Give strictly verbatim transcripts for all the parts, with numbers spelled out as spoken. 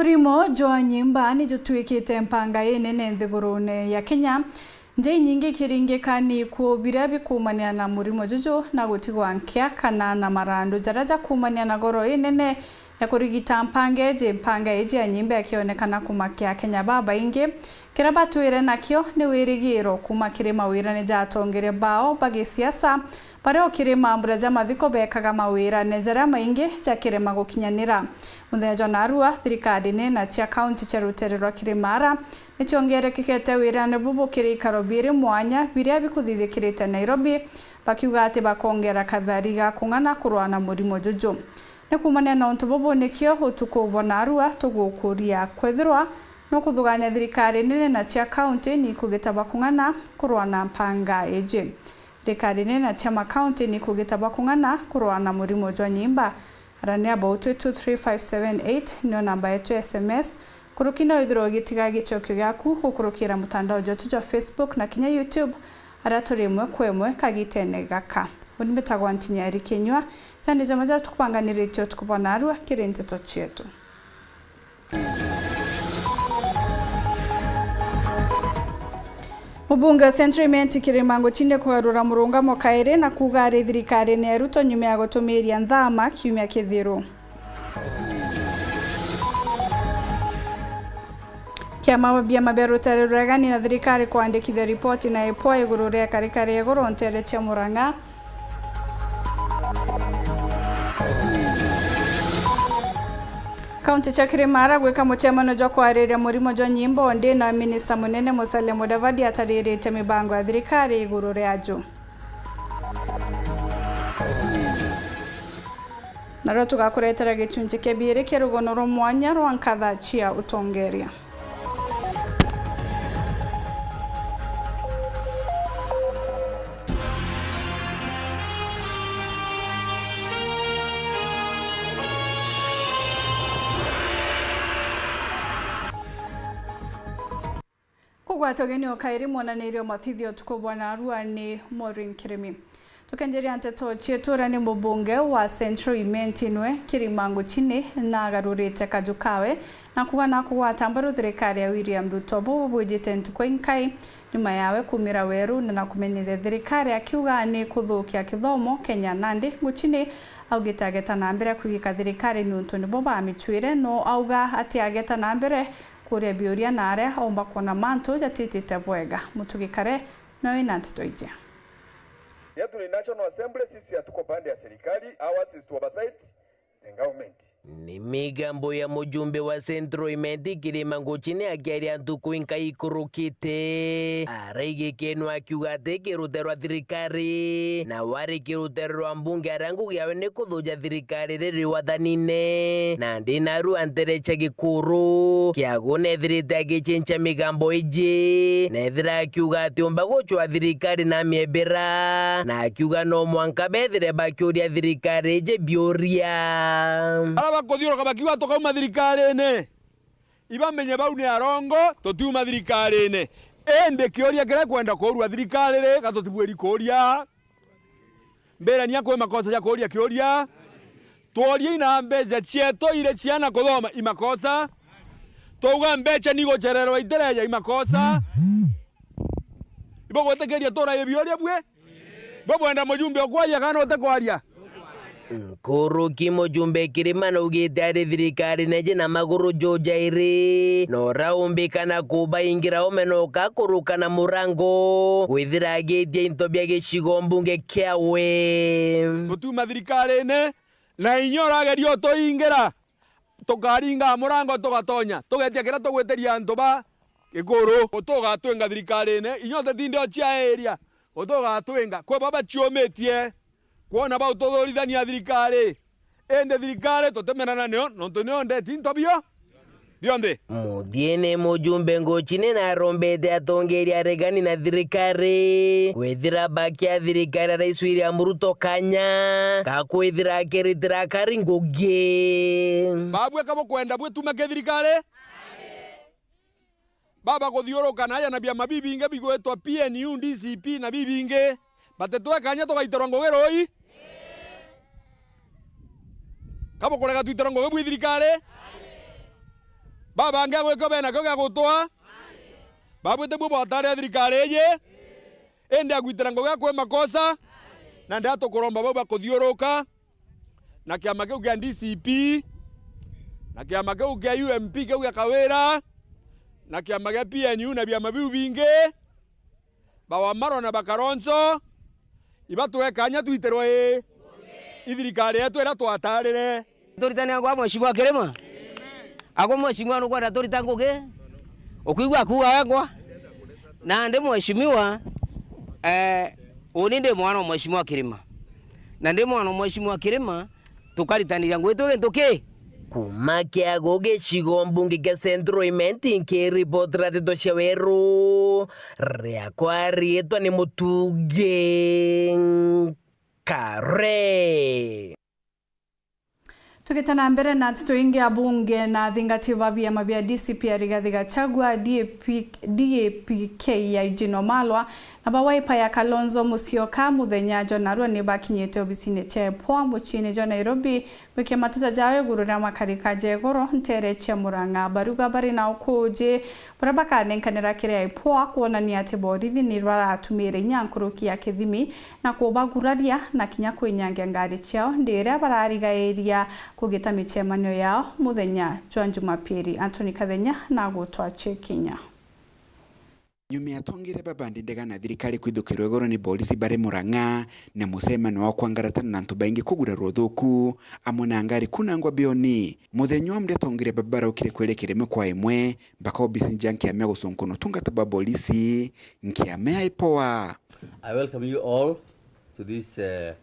Murimo jwa nyimba ni jutwikite mpanga inene nthigurune ya Kenya. Nja inyingi ikiringika ni ikuu biria bikuumania na murimo juju na gutigwa nkia kana na marandu jaria jakuumania na goro inene ya kurigita mpanga iji. Mpanga iji ya nyimba ikionekana kumakia Akenya babaingi. Kiria batwire nakio ni wirigiro kuuma kiri mawirane ja atongeria bao ba gisiasa, baria o kiri mambura ja mathiko bekaga mawirane jaria maingi jakirema gukinyanira. Muthenya jwa narua, thirikari nene na cia kaunti cia rutere rwa Kirimara niciongerekekete wirane bubu kiri ikaro biiri mwanya biria bikuthithikirite Nairobi, bakiuga ati bakongera kathari ga kung'ana kurwa na murimo juju. Ni kuumania na untu bubu nikio utuku bwa narua tugukuria kwithirwa nukuthugania thirikari nene na cia kaunti ni ikugita bwa kung'ana kurwa na mpanga iji. Thirikari nene na cia makaunti ni ikugita bwa kung'ana kurwa na murimo jwa nyimba. Arania about two two three five seven eight nio namba yetu ya S M S. Kuruki no withirwe ugitiga gicokio giaku gukurukira mutandao jwetu jwa Facebook na kinya YouTube, aria turi imwe kwa imwe kagitene gaka. Uni mbitagwa Ntinyari Kinyua. Jandi jama jaria tukubanganiritie utuku bwa narua kiri nteto cietu. Mubunge wa Central Imenti Kirima Nguchine kugarura murungamo kairi na kuuga ari thirikarine ya Ruto nyuma ya gutumiria nthama kiumia kithiru. Kiama bia biama bia rutere ruregani na thirikari kwandikithia ripoti na ipwa iguru ria karikari ya iguru ntere cia Murang'a. Kaunti cia Kirimara gwika mucemano jwa kwariria murimo jwa nyimbo ndi na minista munene Musalia Mudavadi ataririte mibango ya thirikari iguru riaju. Narua tugakuretera gicunci kia biiri kia rugono rwa mwanya rwa nkatha cia utongeria. Kugwata ugeni o kairi mwonanirio mathithio utuku bwa narua ni Maureen Kirimi. Tukenjeria nteto cietu, uria ni mubunge wa Central Imenti nwe Kirima Nguchine na agarurite kaju kawe na kuuga na kugwata mbaru thirikari ya William Ruto bubu bwijite ntuku inkai nyuma yawe kumira weru na na kumenyithia thirikari akiuga ni kuthukia kithomo Kenya. Nandi Nguchine augite ageta na mbere kwigika thirikari niuntu nibo bamicwire, no auga ati ageta na mbere kuria biuria na aria aumba kwona mantu jatitite bwega. Mutugi Kare nawe na nteto iji. Yetu ni National Assembly, sisi hatuko pande ya serikali, ours is to oversight the government. Ni migambo ya mujumbe wa Central Imenti Kirima Nguchine akiaria ntuku inkai ikurukite. Araigikenu akiuga ati kirutero rwa thirikari na wari kirutero rwa mbunge aria ngugi yawe ni kuthuja thirikari riri wathanine. Na ndi narua ntere cia Gikuru, Kiagu nethirite agicinca migambo iji, nethira akiuga ati umba gucwa thirikari na miebera, na akiuga no mwanka bethire bakiuria thirikari iji biuria. Aria bakuthiuruka bakiuga tukauma thirikarine, ibamenye bau ni arongo, tutiuma thirikarine. Indi kiuria kiria kwenda kuurua thirikari ri, ga tutibwiri kuuria. Mbirania kwi makosa ja kuuria kiuria. Tworiei na mbeca cietu iri ciana kuthoma i makosa. Twauga mbeca ni gucererwa itireja i makosa. Ibugwitikiria turaie biuria bwi? Bubwenda mujumbe ukwaria kana utikwaria? Nkuruki mujumbe Kirima naugite ari thirikari neje na maguru jujairi, na uraumbika na kubaingira ume na ukakuruka na murango, kwithira agitia into bia gicigo mbunge kiawe. Gutuma thirikarine, na inya urageria utuingira, tukaringa murango tugatonya, tugetia kiria tugwitiria antu ba Gikuru. Utugatwinga thirikarine, inya utetinde uciairia, utugatwinga. Kwi baba ciumitie. Kwona bau tuthurithania thirikari. Indi thirikari tutimenana nio, nontu nio ndeti into bio bionthe. Muthiene mujumbe Nguchine narombete atongeria aregani na thirikari kwithira bakia thirikari ya Rais William Ruto kanya ka kwithira akiritira akari ngugi. Babwe ka bukwenda bwituma ki thirikari? Baba kuthiuruka na aja na biama bibingi bigwitwa P N U, D C P na bibingi. Batitwe kanya tugaitirwa ngugi rui? Ka bukurega twitirwa ngugi bwi thirikari? Babangi agwikio bena kio gia gutwa. Babwite buo bwataria thirikari iji. Indi agwitira ngugi akwi makosa. Na ndia tukuromba bau bakuthiuruka. Na kiama kiu kia D C P. Na kiama kiu kia U M P kiu gia Kawira. Na kiama gia P N U na biama biu bingi. Ba Wamalwa na ba Kalonzo, ibatwe kanya twitirwe ii ithirikari yetu iria twatarire. Turitane angwa Mheshimiwa Kirima. Agwe Mheshimiwa nukwenda turita ngugi. Ukwigua akuga wengwa. Na ndi Mheshimiwa, eh, uni ndi mwana wa Mheshimiwa Kirima. Na ndi mwana wa Mheshimiwa Kirima, tukaritaniria ngugi twi gintu ki? Kuuma Kiagu gicigo mbunge kia Central Imenti, nkiripotera nteto cia weru, riakwa riitwa ni Mutugi Nkare. Tugite na mbere na nteto ingi, abunge na athingati ba biama bia D C P ya Rigathi Gachagua, D A P, D A P K ya Eugene Wamalwa, na ba Wiper ya Kalonzo Musyoka muthenya jwa narua ni bakinyite obisine cia IPOA muciine jwa Nairobi gwikia mateta jao iguru ria makarika ja igoro nteere cia Murang'a. Baruga bari na ukuuji buria bakanenkanira kiri IPOA kwonania ati borithi ni baratumire inya nkuruki ya kithimi na kubaguraria na kinya kwinyangia ngari ciao ndi iria bararigairia kugita micemanio yao muthenya jwa Jumapili. Anthony Kathenya na gutwa chekinya. Nyuma ya atongeria ba bandi ndega na thirikari kwithukirwa igoro ni borisi bari Murang'a na mucemanio wa kwangaratana na antu baingi kugurarwa uthuku, amwe na ngari kunangwa bioni. Muthenya wa mri atongeria ba baraukire kwiri kirime kwa imwe mpaka obisi ja nkiama ya gucunkuna utungata bwa borisi, nkiama ya IPOA. I welcome you all to this, uh,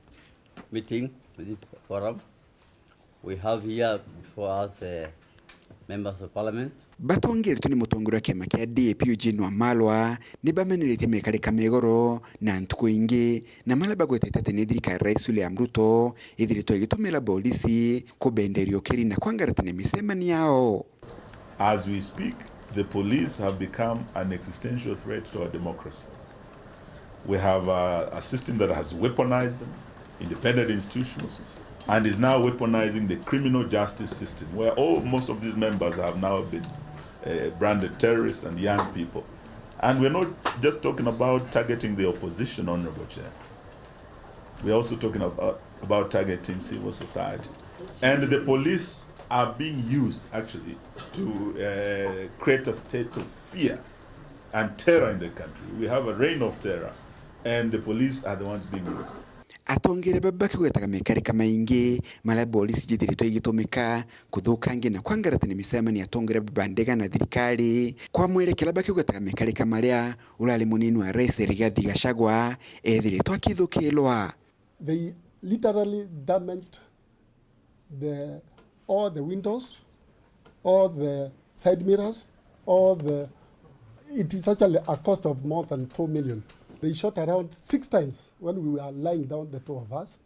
meeting, this forum. We have here before us, uh, members of parliament. Batongeretwe ni mutongoria wa kiama kia D A P Eugene Wamalwa ni bameneretie mikarika migoro na ntuku ingi na maria bagwetete ati ni thirikari ya Rais William Ruto ithiritwe igitumira borisi kubenderia ukiri na kwangaratania micemanio yao. As we speak, the police have become an existential threat to our democracy. We have a, a system that has weaponized them, independent institutions, and is now weaponizing the criminal justice system, where all, most of these members have now been, uh, branded terrorists and young people. And we're not just talking about targeting the opposition, Honorable Chair. We are also talking about, about targeting civil society. And the police are being used, actually, to, uh, create a state of fear and terror in the country. We have a reign of terror, and the police are the ones being used. Atongeria baba bakigwetaga mikarika maingi maria borisi jithiritwe igitumika kuthukangia na kwangaratania micemanio ya atongeria baba ndega na thirikari, kwa mwerekera bakigwetaga mikarika maria urari munini wa Rais Rigathi Gachagua ethiritwe akithukirwa. They literally damaged the, all the windows, all the side mirrors, all the, it is actually a cost of more than two million. They shot around six times when we were lying down, the two of us.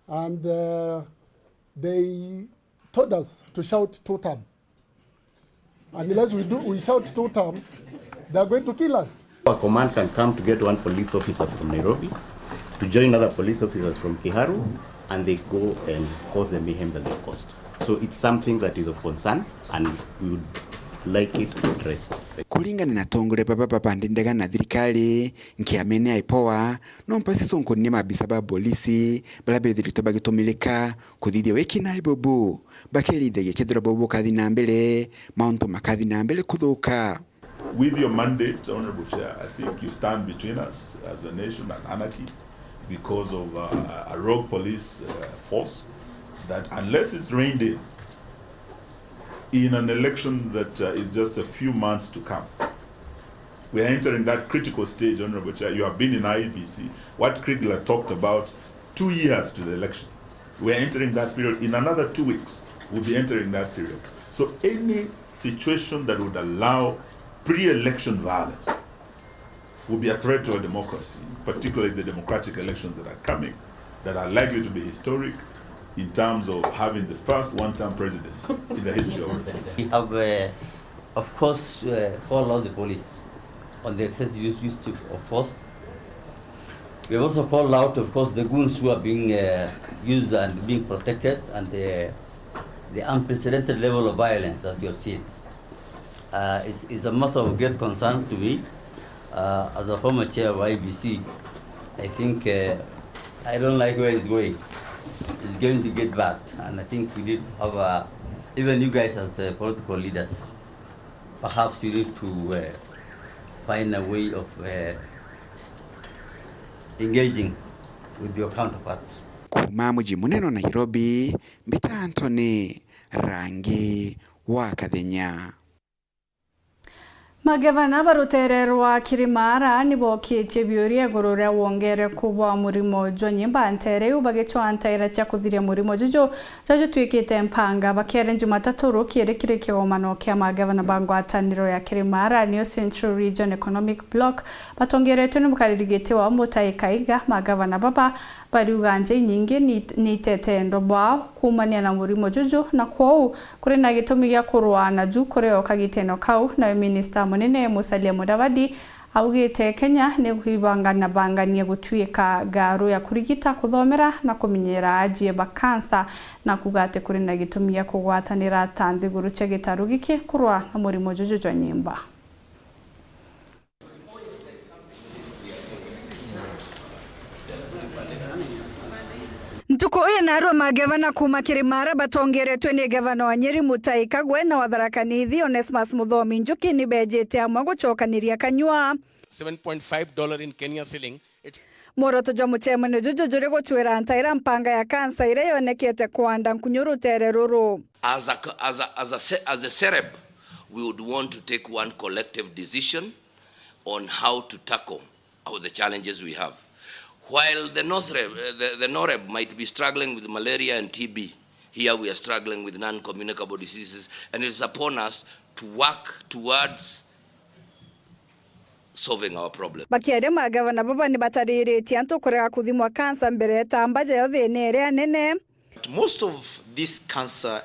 And, uh, they told us to shout two term. Unless we do, we shout two term, they are going to kill us. A command can come to get one police officer from Nairobi to join other police officers from Kiharu, and they go and cause the mayhem that they caused. So it's something that is of concern, and we would like it addressed. Kuringana na atongoria baba ba bandi ndega na thirikari, nkiamene ya IPOA, no mpasi cunkuni ni maabisa ba polisi baria bethiritwe bagitumirika kuthithia wiki na ibubu, bakirithagia kethira bau bukathi na mbere, mauntu makathi na mbere kuthuka. With your mandate, Honorable Chair, I think you stand between us as a nation and anarchy because of, uh, a rogue police, uh, force that, unless it's reined in, in an election that, uh, is just a few months to come, we are entering that critical stage, Honorable Chair. You have been in I E B C. What Kriegler talked about, two years to the election. We are entering that period. In another two weeks, we'll be entering that period. So any situation that would allow pre-election violence will be a threat to our democracy, particularly the democratic elections that are coming, that are likely to be historic in terms of having the first one-term presidency in the history of the country. We have, uh, of course, uh, called out the police on the excessive use, use of force. We have also called out, of course, the goons who are being, uh, used and being protected, and the, the unprecedented level of violence that we have seen. Uh, it's, it's a matter of great concern to me. Uh, as a former chair of I B C, I think, uh, I don't like where it's going. It's going to get bad, and I think we need to have a, even you guys as the political leaders, perhaps you need to, uh, find a way of, uh, engaging with your counterparts. Kuuma muji munene wa Nairobi, mbita Anthony Rangi wa Kathenya. Magavana ba ruteere rwa Kirimara ni bookitie biuria iguru ria wongereku bwa murimo jwa nyimba nteere iu, bagicwaa ntaira cia kuthiria murimo juju jwa jutwikite mpanga. Bakiaria Jumatatu rukiiri kiri kigomano kia magavana ba ngwataniro ya Kirimara, niyo Central Region Economic Bloc, batongeretwe ni mukariri giti wao Mutahi Kahiga, magavana baba bariuga nja inyingi ni, ni itete endo bwao kuumania na murimo juju, na kwou kuri na gitumi gia kurwaa naju kuri o kagiteno kau. Nawe minista munene Musalia Mudavadi augite Kenya ni kwibanganabangania gutuika ngaru ya kurigita, kuthomera na kumenyera ajie ba kansa, na kuuga ati kuri na gitumi gia kugwatanira ta nthiguru cia gitaru giki kurwaa na murimo juju jwa nyimba. Ntuku ya narua magavana kuuma Kirimara batongeretwe ni gavana wa Nyeri Mutahi Kagwe na wa Tharaka Nithi Onesmus Muthomi Njuki ni beejite amwe gucokaniria kanyua. Seven point five dollar in Kenya shilling. It's Mworoto jwa mucemanio juju juri gucwira ntaira mpanga ya kansa iria yonekete kwanda nkunyu ruteere ruru. As a, as a, as a, ce- as a Sereb, we would want to take one collective decision on how to tackle our, the challenges we have. While the North Reb, uh, the, the Noreb might be struggling with malaria and T B, here we are struggling with non-communicable diseases, and it's upon us to work towards solving our problem. Bakiaria, magavana baba ni batariritie antu kurega kuthimwa kansa mbere ta mbaja yo thina iria nene. Most of these cancer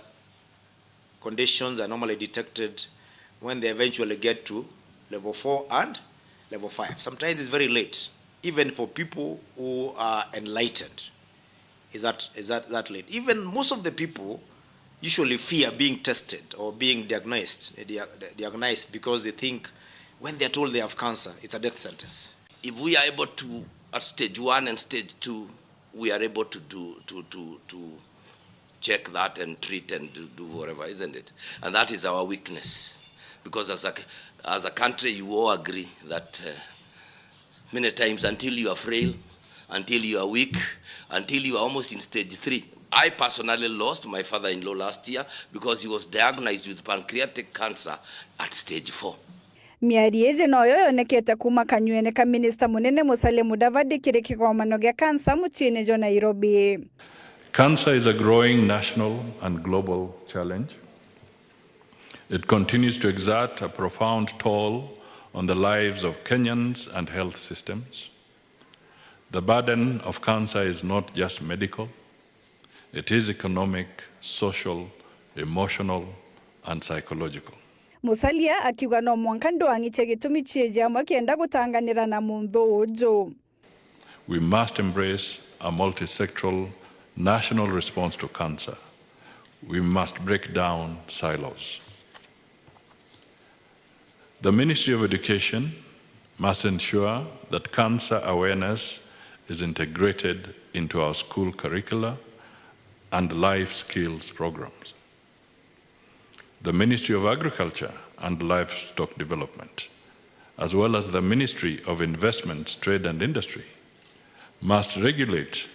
conditions are normally detected when they eventually get to level four and level five. Sometimes it's very late, even for people who are enlightened. Is that, is that, that late? Even most of the people usually fear being tested or being diagnosed, eh, dia- diagnosed because they think when they're told they have cancer, it's a death sentence. If we are able to, at stage one and stage two, we are able to do, to, to, to check that and treat and do, do whatever, isn't it? And that is our weakness. Because as a, as a country, you all agree that, uh, many times until you are frail, until you are weak, until you are almost in stage three. I personally lost my father-in-law last year because he was diagnosed with pancreatic cancer at stage four. Miario iji noyo yonekete kuuma kanyuene ka minista munene Musalia Mudavadi kiri kigomano gia kansa muciini jwa Nairobi. Cancer is a growing national and global challenge. It continues to exert a profound toll on the lives of Kenyans and health systems. The burden of cancer is not just medical, it is economic, social, emotional, and psychological. Musalia akiuga no mwanka ndwang'iche gitumi ciiji amwe kenda gutanganira na munthu uju. We must embrace a multisectoral national response to cancer. We must break down silos. The Ministry of Education must ensure that cancer awareness is integrated into our school curricula and life skills programs. The Ministry of Agriculture and Livestock Development, as well as the Ministry of Investments, Trade and Industry, must regulate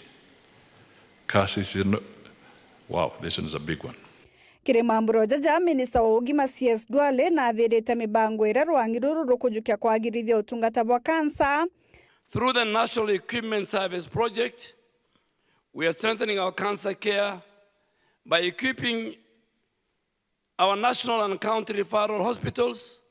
carcino-, wow, this one is a big one. Kiri mambura jaja, minista wa ugima C S Duale nathirite mibango iria rwang'i ruru rukujukia kwagirithia utungata bwa kansa. Through the National Equipment Service Project, we are strengthening our cancer care by equipping our national and county referral hospitals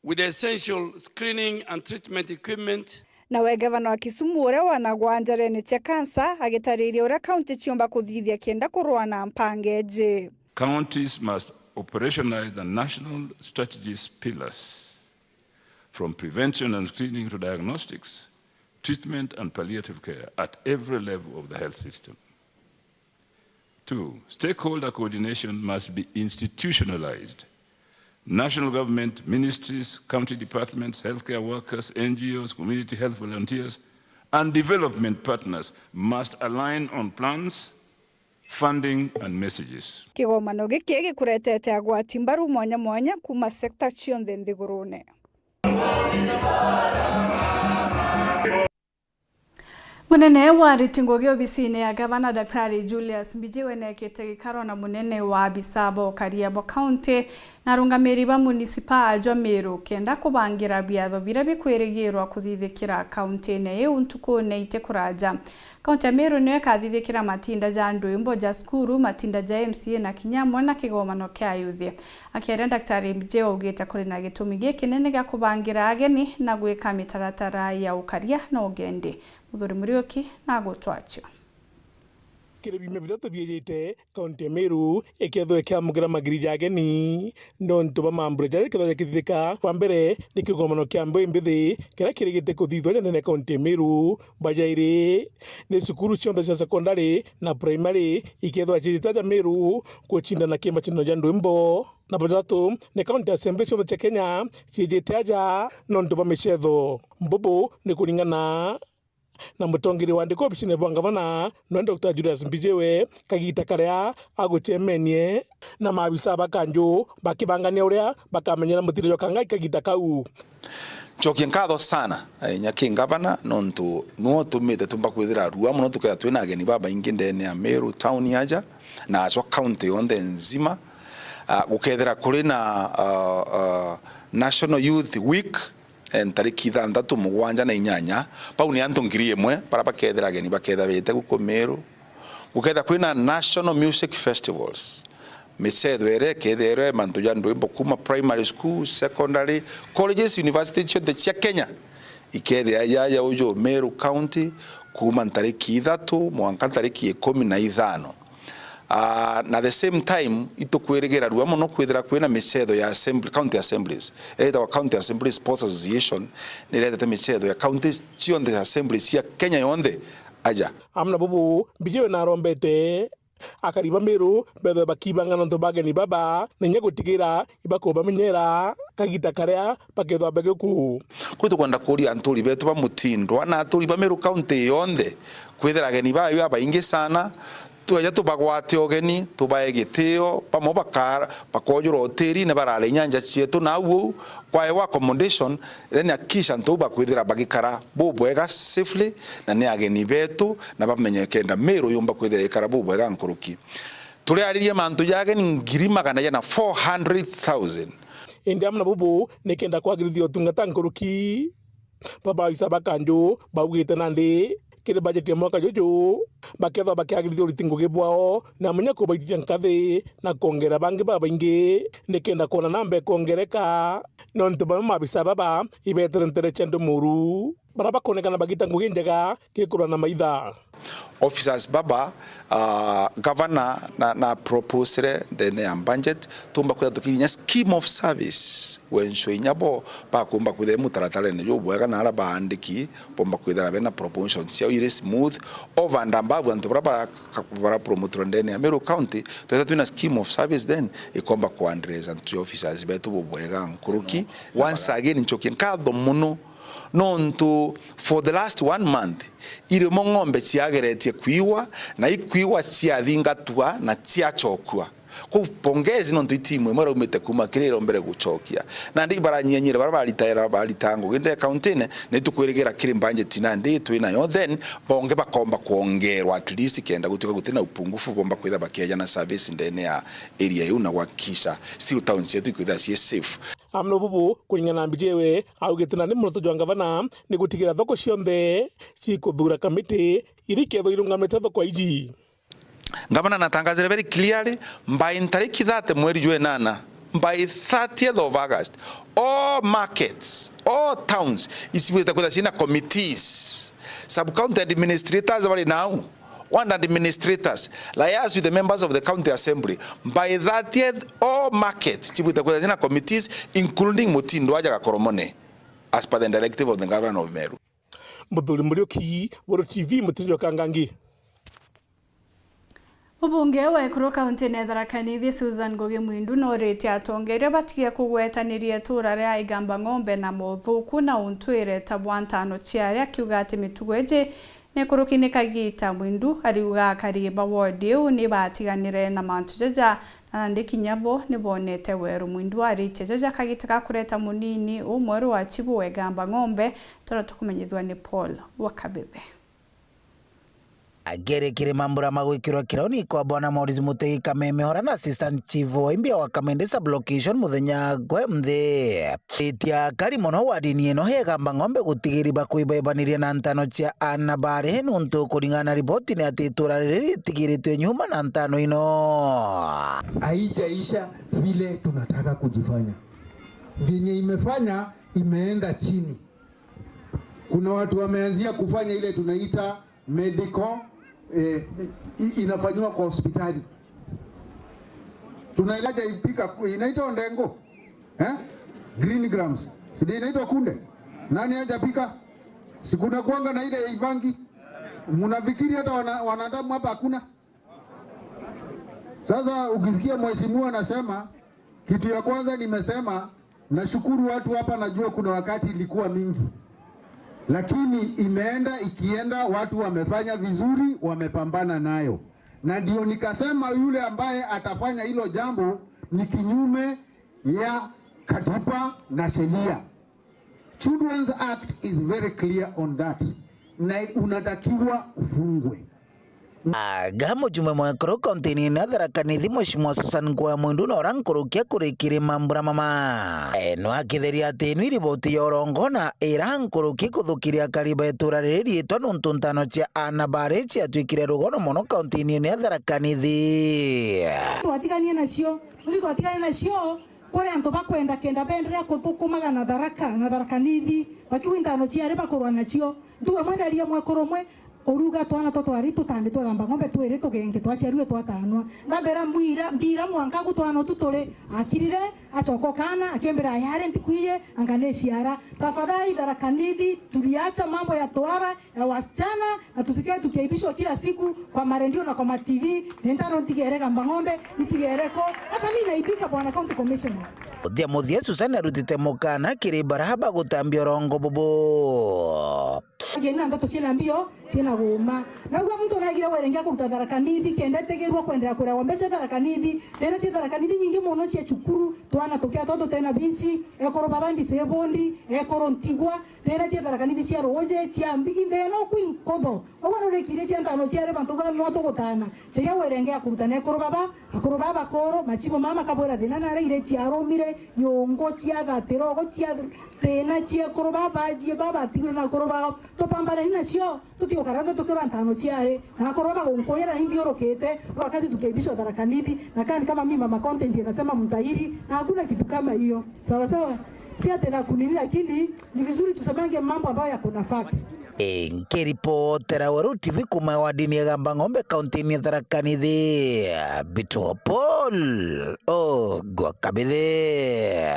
with essential screening and treatment equipment. Nawe gavana wa Kisumu, uria wanagwa njarene cia kansa, agitariria uria kaunti ciumba kuthithia kenda kurwaa na mpanga iji. Counties must operationalize the national strategies pillars, from prevention and screening to diagnostics, treatment and palliative care at every level of the health system. Two, stakeholder coordination must be institutionalized National government, ministries, county departments, healthcare workers, N G Os, community health volunteers, and development partners must align on plans, funding and messages. Kigomano giki gikuretete agwati mbaru mwanya mwanya kuuma sector cionthe nthigurune. Munene wa ariti ngugi obisine ya gavana, Daktari Julius Mbijiwe, neekite gikaro na munene wa abisa ba ukaria bwa kaunti na arungamiri ba munisipa jwa Meru kenda kubangira biatho biria bikwirigirwa kuthithikira kauntine iu ntukune itikuraja. Kaunti ya Meru niyo ikathithikira matinda ja ndwimbo ja cukuru, matinda ja M C A na kinya amwe na kigomano kia ayuthi. Akiaria, Daktari Mbijiwe augite kuri na gitumi gikinene gia kubangira ageni na gwika mitaratara ya ukaria na ugendi. Muthuri Muriuki na agutwacio. Kiri biumia bithatu biijite, kaunti ya Meru ikethirwa ikiamukira magiri ja ageni nontu bwa mambura jaria ikethirwa jakithithika. Bwa mbere ni kigomano kia mbeu mbithi kiria kirigite kuthithwa ja ndene ya kaunti ya Meru. Bwa jairi ni cukuru cionthe cia sekondari na primary ikethirwa ciijite aja Meru gucindana ki macindano ja ndwimbo. Na bwa jathatu ni county assembly cionthe cia Kenya ciijite aja nontu bwa micetho. Bubu ni kuringana na mutongeri wa andiki obisine bwa ngavana, nwe Doctor Julius Mbijiwe, kagita karia agucemenie na maabisa ba kanju bakibangania uria bakamenyera mutindo jwa Kangai kagita kau. Ncokie nkatho sana, eh, inya ki ngavana, nontu niwe utumite tumba kwithira rua mono tukethira twina ageni babaingi ndene ya Meru town aja, na acwa county yonthe nzima. Ah, gukethira kuri na, ah, ah, National Youth Week, eh, ntariki ithanthatu, mugwanja na inyanya, bau ni antu ngiri imwe bara bakethira ageni bakethira bete guku Meru. Gukethira kwina national music festivals, micetho iria ikethirwa mantu ja ndwimbo kuma primary school, secondary, colleges, university cionthe cia Kenya ikethira yaja uju Meru County kuma ntariki ithatu mwanka ntariki ikumi na ithano. Ah, na the same time, itukwirigira rua mono kwithira kwina micetho ya assembly, county assemblies. Iria itagwa County Assembly Sports Association, niretete micetho ya counties cionthe, assemblies cia Kenya yonthe aja. Amwe na bubu, Mbijiwe narombete akari ba Meru bethwe bakibanga nontu bageni baba, na inya gutigira ibakubamenyera kagita karia bakethwa bagikuo. Kwi tukwenda kuria anturi betu ba Mutindwa na aturi ba Meru County yonthe kwithira ageni bayo babaingi sana, tweja tubagwate ugeni, tubae gitio, bamwe bakara, bakojura hotelini barare inya nja cietu, na au uu kwaewa accommodation, then hakikisha antu au bakwithira bagikara bubwega safely, na ni ageni betu, na bamenye kenda Meru yumba kwithira ikara bubwega nkuruki. Turiaririe mantu ja ageni ngiri magana jana, four hundred thousand. Indi amwe na bubu, ni kenda kwagirithia utungata nkuruki, babaisa ba kanju baugite nandi kiri bajeti ya mwaka juju, bakethwa bakiagirithia uriti ngugi bwao, na munya kubaitithia nkathi na kwongera bangi babaingi, nikenda kwona namba ikongereka, nontu bamwe maabisa baba ibetere ntere cia ndu muru, bara bakonekana bagita ngugi njega gikurwa na maitha. Officers baba, ah, gavana na, na proposire ndene ya budget, tumba kwitha tukinya scheme of service, wenswe inya bo bakumba kwithira mutaratarene jubwega, na ara baandiki bomba kwithira bena promotion ciao iri smooth, over and above antu bara bara, bara promoterwa ndene ya Meru County, twetha twina scheme of service, then ikomba ku address antu officers betu bubwega nkuruki. Once again, ncokie nkatho muno nontu for the last one month, irimo ng'ombe ciageretie kwiwa, na ikwiwa ciathingatwa na ciacokua. Kou pongezi nontu i timu imwe iraumite kuma kiri irombere gucokia. Nandi baranyianyire bara baritaira, baritaga ngugi nde kauntine, na itukwirigira kiri budget nandi twinayo, then bonge bakomba kwongerwa at least kenda gutuika gutina upungufu, bomba kwitha bakieja na service ndene ya area iu na kuhakikisha still towns cietu ikwitha cii safe. Amwe na bubu, kuringana na Mbijiwe, augite nandi muoroto jwa ngavana ni gutigira thoko cionthe cikuthura kamiti iria ikethwa irungamite thoko iji. Ngavana natangazire very clearly, by ntariki thirty mweri jwa inana, by thirtieth of August, all markets, all towns, icibwite kwitha ciina committees, sub-county administrators bari nau, ward administrators, liaise with the members of the county assembly. By thirtieth, all markets cibwite kwitha ciina committees, including Mutindo aja Gakoromone, as per the directive of the governor of Meru. Muthuri Muriuki, Weru T V, Mutindo Kangangi. Mubunge wa ekuru kaunti-ini ya Tharaka Nithi, Susan Ngugi Mwindu, nooritie atongeria batige kugwetaniria itura ria Igamba Ng'ombe na mothuku na untwire ta bwa ntano ciaria, akiuga ati mitugo iji ni ikuruki ni kagiita. Mwindu ariuga akari ba ward iu ni baatiganire na mantu jaja, na nandi kinya bo ni boonete weru. Mwindu aaritie jaja kagiita ga kureta munini umweru wa chibu wa Igamba Ng'ombe, tuna tukumenyithua ni Paul wa Kabebe. Akiri kiri mambura ma gwikirwa kirauni kwa Bwana Maurice Mutegi Kameme, ora na Assistant Chief wa Imbia wa Kamende Sub-Location muthenya gwe mthi. Itia kari mono wa dini ino ya Igamba Ng'ombe gutigiri bakwibebaniria na ntano cia ana bari, nuntu kuringana na riboti ni ati itura riri ritigiritwe nyuma na ntano ino. Haijaisha vile tunataka kujifanya. Vyenye imefanya, imeenda chini. Kuna watu wameanzia kufanya ile tunaita medical, eh, i-, inafanyiwa kwa hospitali. Tunaendaje ipika ku-, inaitwa ndengu? Eh? Green grams. Si ndio inaitwa kunde? Nani hajapika? Si kuna kuanga na ile ya ivangi? Mnafikiri hata wana-, wanadamu hapa hakuna? Sasa ukisikia mheshimiwa anasema, kitu ya kwanza nimesema, nashukuru watu hapa, najua kuna wakati ilikuwa mingi. Lakini imeenda ikienda, watu wamefanya vizuri, wamepambana nayo. Na ndio nikasema yule ambaye atafanya hilo jambo ni kinyume ya katiba na sheria. Children's Act is very clear on that. Na unatakiwa ufungwe. Aga mujumbe mwekuru kaunti-ini ya Tharaka Nithi, Mheshimiwa Susan Ngugi Mwindu, na ura nkuruki akuri kiri mambura mama. E, no akitheria ati ino i riboti ya urongo na ira nkuruki kuthukiria akari ba itura riri riitwa nuntu ntano cia ana bari ciatwikire rugono mono kaunti-ini ya Tharaka Nithi. Twatiganie nacio, uthi twatiganie nacio, kuri antu bakwenda kenda beenderea kuthukumaga na Tharaka, na Tharaka Nithi, bakiuga intano ciari bakurwa nacio. Ntuwe mwenderia mwekuru umwe, uruga twana twa twari tutandi twa Igamba Ng'ombe twiri tugenge twaciarue twatanwa. Ndambira mbira, mbira mwanka gu twana tu turi, akirire, acoka ukana, akimbira, "Yari ntiku ii, anga ni ciara." Tafadhali, Tharaka Nithi, tuliacha mambo ya tohara ya wasichana, na tusikae tukiaibishwa kila siku kwa marendio na kwa ma T V. Ni ntano ntigere Igamba Ng'ombe, nitigere ko. Hata mimi naibika, Bwana County Commissioner. Muthia muthia, Susan arutite mukana kiri bara bagutambia urongo bubu. Ngeni na ndeto ciina mbio, ciina guuma. Naugua muntu naigire werenge kuruta Tharaka Nithi, kenda etegerwa kwendera kurewa mbeca Tharaka Nithi. Tena cia Tharaka Nithi nyingi mono cia cukuru, twana tukia twa tutena binci, ekuru baba disabled, ekuru ntigwa, Tena cia Tharaka Nithi cia ruuji, cia mbi, inthe no kwi nkutho. Ugwe nurikire cia ntano ciari bantu ba no tugutana. Ciria werenge ya kurutana ekuru baba, akuru baba bakuru, machibo mama kabwira thina nare ire ciarumire, nyungu cia thatira, ugu cia thina cia ekuru baba, jie baba tigire na akuru bao. Tupambane nacio, tutiukara ndo tukirwa ntano ciari. Na akuru baba gunkuira indi urukite, wakati tukiibishwa Tharaka Nithi, na kani kama mimi mama content inasema mtahiri, na hakuna kitu kama hiyo. Sawa sawa? Si ati na kunini, lakini ni vizuri tusemange mambo ambayo yako na facts. E, nkiripotera Weru T V kuma wadini ya Igamba Ng'ombe, kaunti-ini ya Tharaka Nithi, Bito Paul Ogwa Kabithe.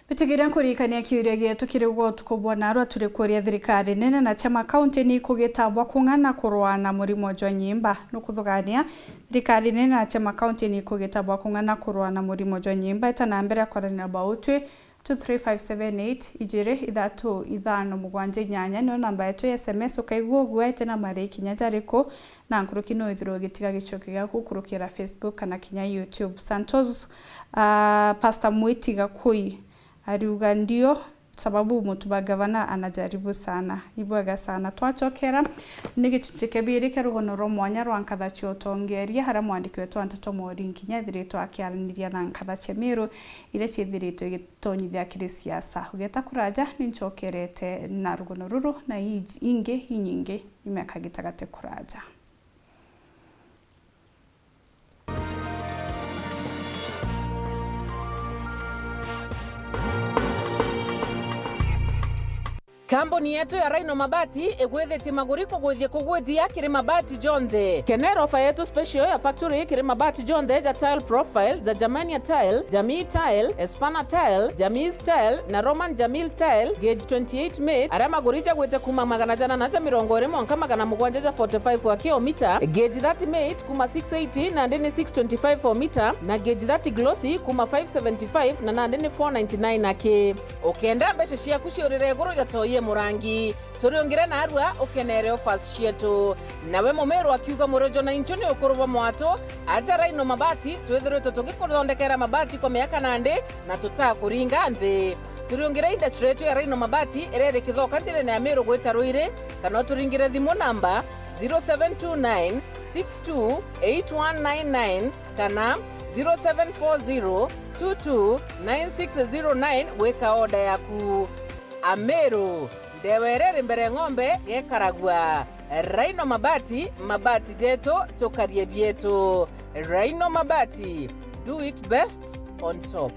Mbitigiria nkuririkania kiuria gietu kiri gwa utuku bwa narua, turi kuria thirikari nene na chama kaunti ni ikugita bwa kung'ana kurwa na murimo jwa nyimba. Nukuthugania, thirikari nene na chama kaunti ni ikugita bwa kung'ana kurwa na murimo jwa nyimba. Ita na mbere kwaranira bautwi, two three five seven eight, ijiri, ithatu, ithano, mugwanja, inyanya, niyo namba yetu ya S M S. Ukaigua ugwete na mari kinya jariku, na nkuruki no withirwe ugitiga gicoki giaku kurukira Facebook kana kinya YouTube. Santos, ah, Pastor Mwiti Gakui ariuga ndio sababu mtu wa gavana anajaribu sana. Ibwega sana. Twachokera ni gicunchi kia biri kia rugono rwa mwanya rwa nkatha cia utongeria, haria mwandiki wetu wa nteto Mori Nkinya ethiritwe akiaraniria na nkatha cia Miru iria ciithiritwe igitonyithia kiri siasa. Ugeta kuraja, ni nchokerete na rugono ruru na i-, ingi inyingi imeka gitagati kuraja. Kambuni yetu ya Rhino Mabati igwithitie maguri kugwithia kugwithia kiri mabati jonthe. Kenera ofa yetu special ya factory kiri mabati jonthe ja Tile Profile, ja Germania Tile, Jamii Tile, Espana Tile, Jamii Tile na Roman Jamil Tile, gauge twenty-eight mate, aria maguri jagwite kuma magana janana ja mirongo iri mwanka magana mugwanja ja forty-five wa kilomita, gauge thirty mate kuma six eighty nandi ni six twenty-five o mita, na gauge thirty glossy kuma five seventy-five na nandi ni four ninety-nine aki. Ukenda mbeca ciaku ciurire iguru ja toi ya murangi, turiungire narua ukenere offers cietu. Nawe Mumiru akiuga, Murojo na inchu ni ukuru bwa mwatu, aja Rhino Mabati, twithiritwe tugikuthondekera mabati kwa miaka nandi na tutakuringa nthi. Turiungire industry yetu ya Rhino Mabati iria iri Kithoka njirene ya Miru gwita Ruiri, kana uturingire thimu namba zero seven two nine six two eight one nine nine kana zero seven four zero two two nine six zero nine gwika order yaku. Amiru, ndewa iria iri mbere ng'ombe gekaragua. Rhino Mabati, mabati jetu, tukarie bietu. Rhino Mabati, do it best on top.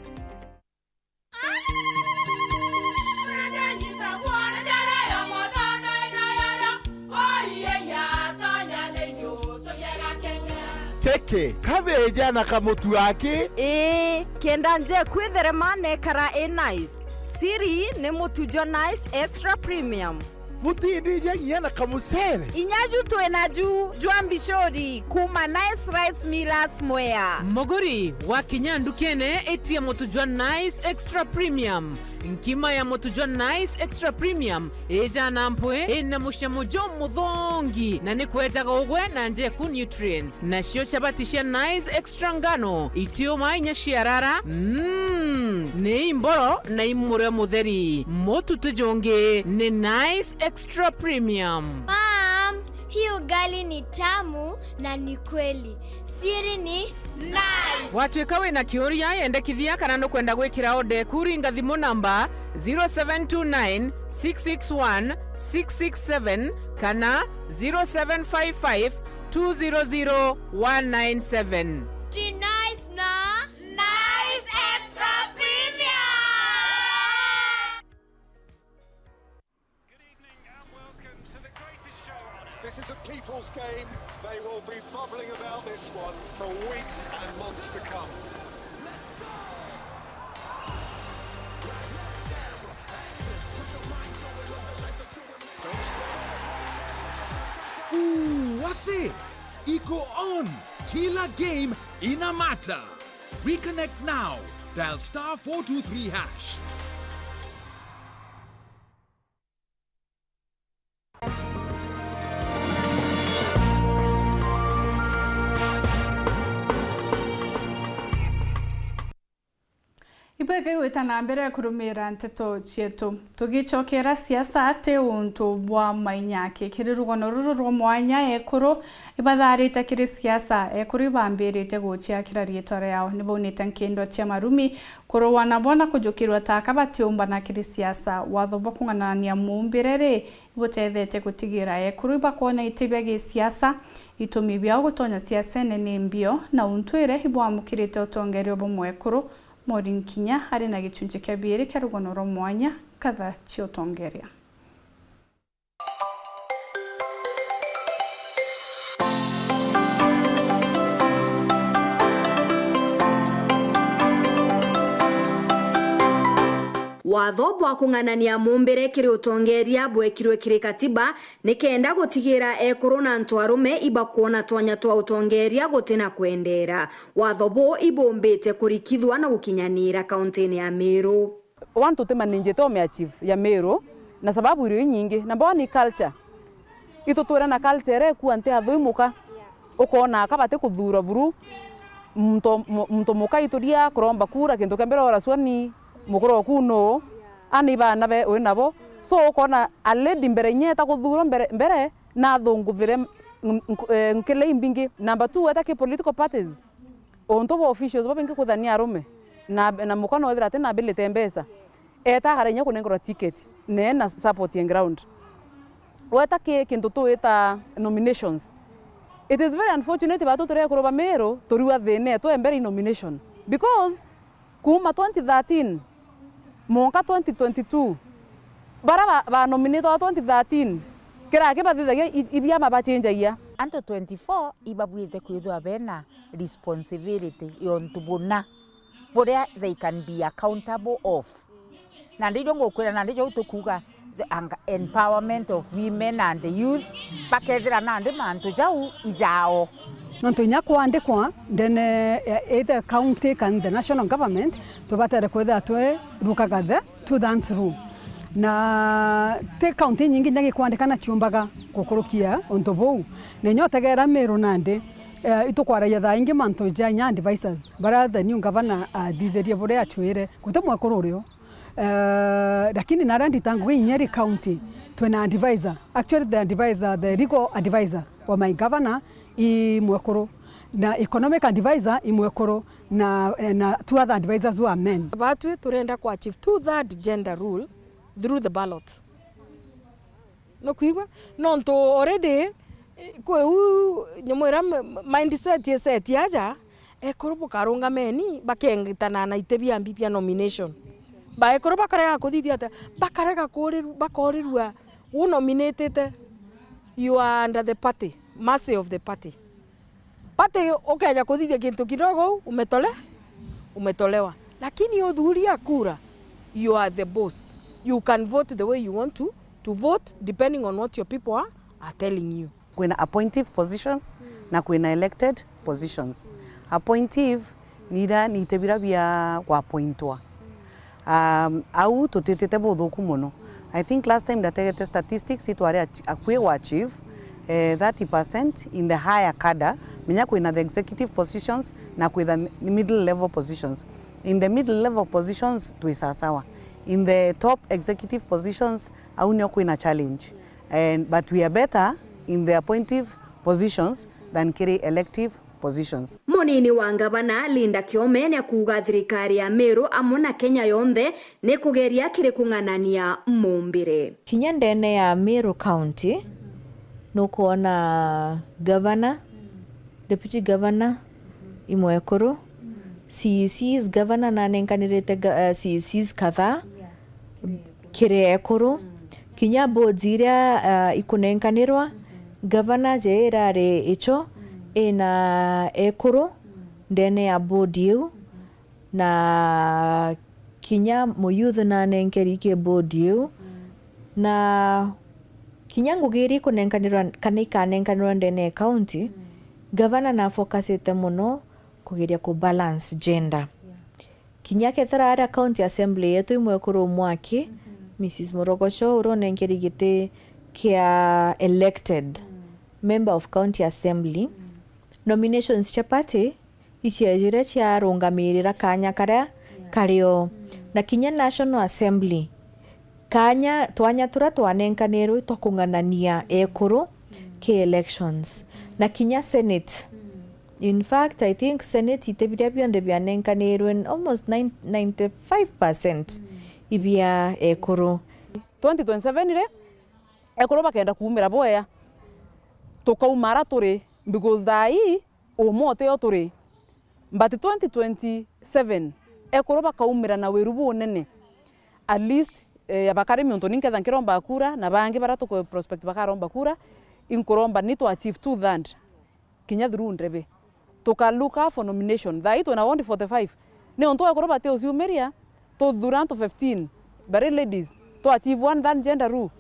Keke, kabeja na kamutu aki. Ii, kenda nje kwitherema nekara i nice. Siri ni mutu jwa Nice Extra Premium. Butindija nginya na kamucere. Inya ju twina ju jwa mbicuri kuma Nice Rice Millers Mwea. Muguri, wakinya ndukene, itia mutu jwa Nice Extra Premium. Nkima ya mutu jwa Nice Extra Premium ijana mpwi, ina mucamo jumuthongi, na ni kwejaga ugwe na njeku nutrients. Nacio chabati cia Nice Extra ngano, itiuma inya ciarara, mm, ni imboro na imurio mutheri. Mutu ti jungi, ni Nice Extra Premium. Mom, hii ugali ni tamu na ni kweli. Siri ni Nice. Watwika wina kiuria, yendekithia kana nukwenda gwikira order eku, ringa thimu namba zero seven two nine six six one six six seven kana zero seven five five two zero zero one nine seven. Ji Nice na Nice Extra Premium. Good evening and welcome to the greatest show on earth. This is a people's game. They will be bubbling about this one for weeks and months to come. Ooh, what's it? Iko on. Kila game ina matter. Reconnect now. Dial star four two three hash. Ibwega igwita na mbere kurumira nteto cietu. Tugicokera siasa ti untu bwa mainyaki. Kiri rugono ruru rwa mwanya, ekuru ibatharite kiri siasa. Ekuru ibambirite guciakira riitwa riao. Nibaunite nkindwa cia marumi kurua nabo na kujukirua ta aka batiumbana kiri siasa. Watho bwa kung'anania muumbire ri, ibutethetie gutigira ekuru ibakwona iti bia gisiasa. Itumi biao gutonya siasene ni mbio, na untu ire ibwamukirite utongeria bumwe ekuru. Maureen Kinya ari na gichunchi kia biiri kia rugono rwa mwanya, Nkatha cia utongeria. Watho bwa kung'anania muumbire kiri utongeria bwekirwe kiri katiba nikenda gutigira ekuru na antu arume ibakwona twanya twa utongeria guti na kwendeera. Watho buu ibumbite kurikithwa na gukinyaniira kauntine ya Meru. One, tutimanijite umeachieve ya Meru na sababu irio inyingi. Number one ni culture. Itu twira na culture iria ikua nti athui muka. Ukoona aka bati kuthuura buru. Muntu, mu-, muntu muka ituria kuromba kura, kintu kia mbere uracua ni mukuru oku nuu? Ani bana be wi nabo. So ukoona a lady mbere inya eta kuthuurwa mbere, mbere na athunguthire nk-, nk-, eh, nkile imbingi. Number two, eta ki political parties. Untu bwa officials babingi kwithira ni arume na, na muka no ethira ati na ability mbeca, eta akara inya kunengerwa ticket na ena support ya ground. Weta ki kintu tuita nominations, it is very unfortunate batu turia ekuru ba Meru turiwa thina etu e mbere i nomination, because kuuma twenty thirteen mwanka twenty twenty-two, Bara ba, ba nominate wa twenty thirteen, kira ki bathithagia i, i biama bachenjagia. Antu twenty-four ibabuite kwithirwa bena responsibility yontu buna buria they can be accountable of. Nandi ijo ngukwira, nandi jau tukuuga the anga-, empowerment of women and youth, bakethira nandi mantu jau ijao. Nontu inya kwandikwa ndene ya either county kana the national government, tubatere kwithira twi rukaga the two thirds rule. Na ti county inyingi inya gikwandikana ciumbaga gukurukia untu buu. Na inya utegera Meru nandi, eh, itukwaragia thaa ingi mantu ja inya advisors baria the new governor athithirie buria acwire. Guti mwekuru urio. Eh, lakini naria ndita ngugi inya ri county, twina advisor. Actually, the advisor, the legal advisor wa my governor i mwekuru, na economic advisor i mwekuru, na, eh, na two other advisors who are men. Batwi turenda ku achieve two third gender rule through the ballot. Nukwigua? Nontu already, eh, kwi u nyamu iria m-, mindset i set aja, ekuru bukarungameni bakengitana na iti bia mbi bia nomination. Baekuru bakarega kuthithia atia? Bakarega kuriru-, bakorirua u nominatite, you are under the party, mercy of the party. Party ukeja kuthithia kintu kidogo u, umetole-, umetolewa. Lakini uthuria kura, you are the boss. You can vote the way you want to, to vote depending on what your people are, are telling you. Kwina appointive positions na kwina elected positions. Appointive ni ira, ni ite bira bia gwapointwa. Um, au tutitite buthuku mono. I think last time ndategete statistics itwari ach-, akui gwa achieve, eh, thirty percent in the higher cadre, menya kwina the executive positions na kwitha ni middle level positions. In the middle level positions twi sasawa. In the top executive positions au nio kwina challenge. And, but we are better in the appointive positions than kiri elective positions. Munini wa ngavana Linda Kiome niakuuga thirikari ya Meru amwe na Kenya yonthe nikugeria kiri kung'anania mumbire. Kinya ndene ya Meru County nukwona gavana, deputy governor imwekuru, C E Cs, gavana nanenkanirite ga-, eh, C E Cs kadhaa kiri ekuru. Kinya boards iria, ah, ikunenkanirwa, gavana je irari icho ina ekuru ndene ya board iu, na kinya muyouth nanenkeri ki board iu, na kinya ngugi iria ikunenkanirwa kana ikanenkanirwa ndene ya county, gavana nafocusite mono kugeria ku balance gender. Kinya kethira aria county assembly yetu imwekuru mwaki, Missus Murogosho, uria unenkeri giti kia elected member of county assembly, nominations cia party iciejire ciarungamirira kanya karia kario. Na kinya national assembly, kanya, twanya turia twanenkanirwe twa kung'anania ekuru ki elections. Na kinya senate, in fact, I think senate ite biria bionthe bianenkanirwe, almost nine, ninety-five percent ibia ekuru. Twenty twenty-seven ri, ekuru bakenda kuumira bwea, tukauma ara turi, because thaa ii umwe utio turi. But twenty twenty-seven ekuru bakaumira na wiru bunene. At least, eh, ya bakari, miuntu ni nketha nkiromba kura, na bangi baria tuku prospect bakaromba kura, inkuromba ni twa achieve two third kinya through ndebe. Tuka look out for nomination. Thaa ii twina ward forty-five. Niuntu ekuru batiuciumiria, tuthura antu fifteen, bari ladies, twa achieve one than gender rule.